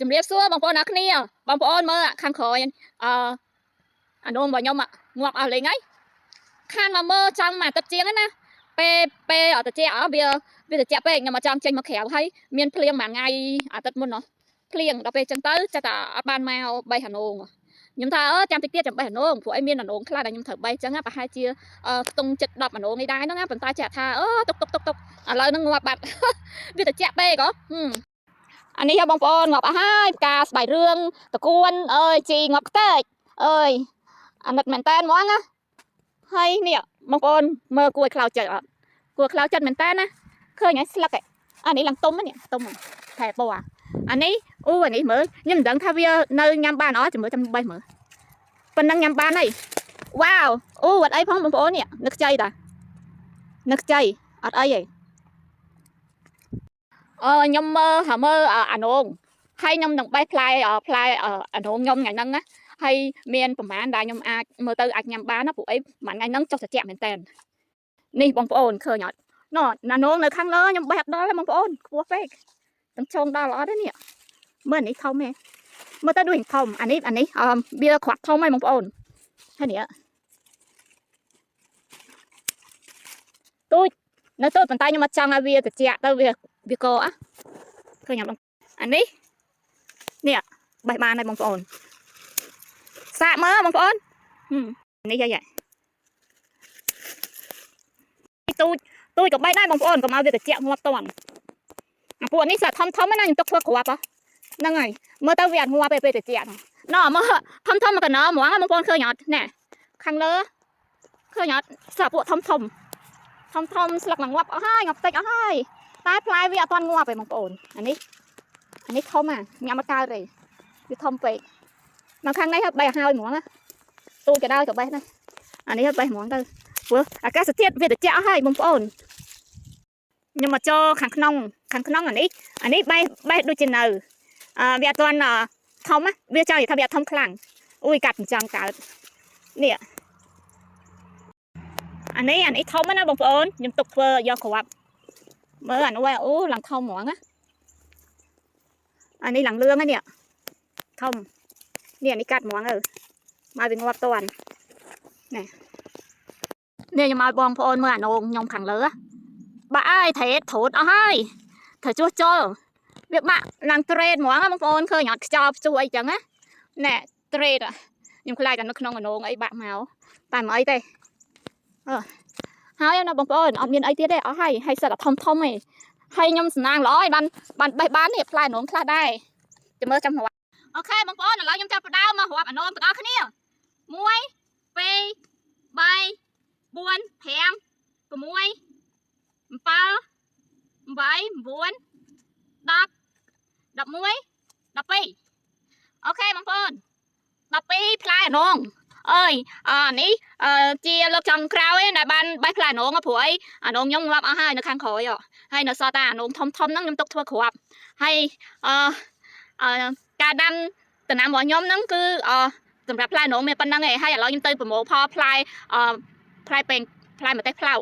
ជំរាបសួរបងប្អូនអ្នកគ្នាបងប្អូនមើលខាងក្រោយអឺអានោមរបស់ខ្ញុំងាប់អស់លេងហើយខានមកមើលចង់មួយអាទិត្យជាងណាពេលពេលអត់តិចវាវាតិចពេកខ្ញុំមកចង់ចេញមកក្រៅហើយមានភ្លៀងមួយថ្ងៃអាទិត្យមុនណោះភ្លៀងដល់ពេលចឹងទៅចិត្តតែអត់បានមកបេះអានោងខ្ញុំថាអឺចាំតិចទៀតចាំបេះអានោងព្រោះអីមានអានោងខ្លះដែលខ្ញុំត្រូវបេះចឹងប្រហែលជាខ្ទង់ចិត្ត10អានោងនេះដែរហ្នឹងណាប៉ុន្តែចាក់ថាអឺទុកទុកទុកទុកឥឡូវហ្នឹងងាប់បាត់វាតិចពេកហ៎អានេះបងប្អូនងាប់អស់ហើយផ្កាស្បៃរឿងតកួនអើយជីងាប់ខ្ទេចអើយអាណិតមែនតែនហ្មងណាហើយនេះបងប្អូនមើលគួរឲ្យខ្លោចចិត្តអត់គួរខ្លោចចិត្តមែនតែនណាឃើញហើយស្លឹកអានេះឡើងទុំនេះទុំថែពណ៌អានេះអូអានេះមើលខ្ញុំមិនដឹងថាវានៅញ៉ាំបានអត់ចាំមើលចាំបេះមើលប៉ុណ្ណឹងញ៉ាំបានហើយវ៉ាវអូអត់អីផងបងប្អូននេះនឹកខ្ចីតានឹកខ្ចីអត់អីទេអឺខ្ញុំមើលហាមើលអានងហើយខ្ញុំនឹងបេះផ្លែផ្លែអានងខ្ញុំថ្ងៃហ្នឹងណាហើយមានប្រហែលដែលខ្ញុំអាចមើលទៅអាចញ៉ាំបានណាព្រោះអីមួយថ្ងៃហ្នឹងចុះត្រជាក់មែនតើនេះបងប្អូនឃើញអត់ណអានងនៅខាងលើខ្ញុំបេះអត់ដល់ទេបងប្អូនខ្ពស់ពេកទាំងចងដល់អត់ទេនេះមើលនេះធំទេមើលទៅដូចធំអានេះអានេះវាគ្រាប់ធំហើយបងប្អូនហើយនេះទូចនៅទូចប៉ុន្តែខ្ញុំអត់ចង់ឲ្យវាត្រជាក់ទៅវាវាកអឃើញអត់អានេះនេះបេះបានហើយបងប្អូនសាកមើលបងប្អូននេះយាយទូចទូចក៏បេះដែរបងប្អូនកុំឲ្យវាត្រជាក់ងាប់តាន់អាពួកនេះសាធំធំណាខ្ញុំទុកធ្វើគ្រាប់ហ្នឹងហើយមើលទៅវាអត់ងាប់ទេពេលត្រជាក់ណ៎មើលធំធំមកកណោហ្មងបងប្អូនឃើញអត់ណែខាងលើឃើញអត់សាពួកធំធំធំធំស្លឹកឡើងងាប់អស់ហើយងាប់តិចអស់ហើយតែផ្លែវាអត់ទាន់ងាប់ទេបងប្អូនអានេះអានេះធំអាញ៉ាំអត់កើតទេវាធំពេកមកខាងនេះបេះហើយហ្មងណាទូចក៏ដោយក៏បេះដែរអានេះបេះហ្មងទៅព្រោះអាកាសធាតុវាត្រជាក់អស់ហើយបងប្អូនខ្ញុំមកចូលខាងក្នុងខាងក្នុងអានេះអានេះបេះបេះដូចជានៅអឺវាអត់ទាន់ធំណាវាចង់និយាយថាវាអត់ធំខ្លាំងអូយកាត់ចិញ្ចឹងកើតនេះអានេះអានេះធំណាបងប្អូនខ្ញុំទុកធ្វើយកគ្រាប់មើលអានោះអូឡើងធំហ្មងណាអានេះឡើងលឿងហ្នឹងនេះធំនេះអានេះកាត់ហ្មងទៅមកវាងាប់តាន់នេះនេះខ្ញុំឲ្យបងប្អូនមើលអានងខ្ញុំខាងលើបាក់ហើយត្រេតត្រួតអស់ហើយត្រូវជួសជុលវាបាក់ឡើងត្រេតហ្មងបងប្អូនឃើញអត់ខ្យល់ព្យុះអីចឹងណាណែត្រេតខ្ញុំខ្លាចតែនៅក្នុងអានងអីបាក់មកតែមិនអីទេអឺហើយណាបងប្អូនអត់មានអីទៀតទេអស់ហើយហើយសិតតែធំធំឯងហើយខ្ញុំសំណាងល្អឲ្យបានបានបេះបាននេះផ្លែអានងខ្លះដែរចាំមើលចាំរាប់អូខេបងប្អូនឥឡូវខ្ញុំចាប់ផ្ដើមមករាប់អានងទាំងអស់គ្នា1 2 3 4 5 6 7 8 9 10 11 12អូខេបងប្អូន12ផ្លែអានងអើយអានេះជាលើកចុងក្រោយដែលបានបេះផ្លែអានងព្រោះអីអានងខ្ញុំងាប់អស់ហើយនៅខាងក្រោយហើយនៅសល់តែអានងធំធំហ្នឹងខ្ញុំទុកធ្វើគ្រាប់ហើយអឺការដាំដំណាំរបស់ខ្ញុំហ្នឹងគឺអសម្រាប់ផ្លែអានងមានប៉ុណ្្នឹងឯងហើយឥឡូវខ្ញុំទៅប្រមូលផលផ្លែអផ្លែពេងផ្លែម្ទេសផ្លោក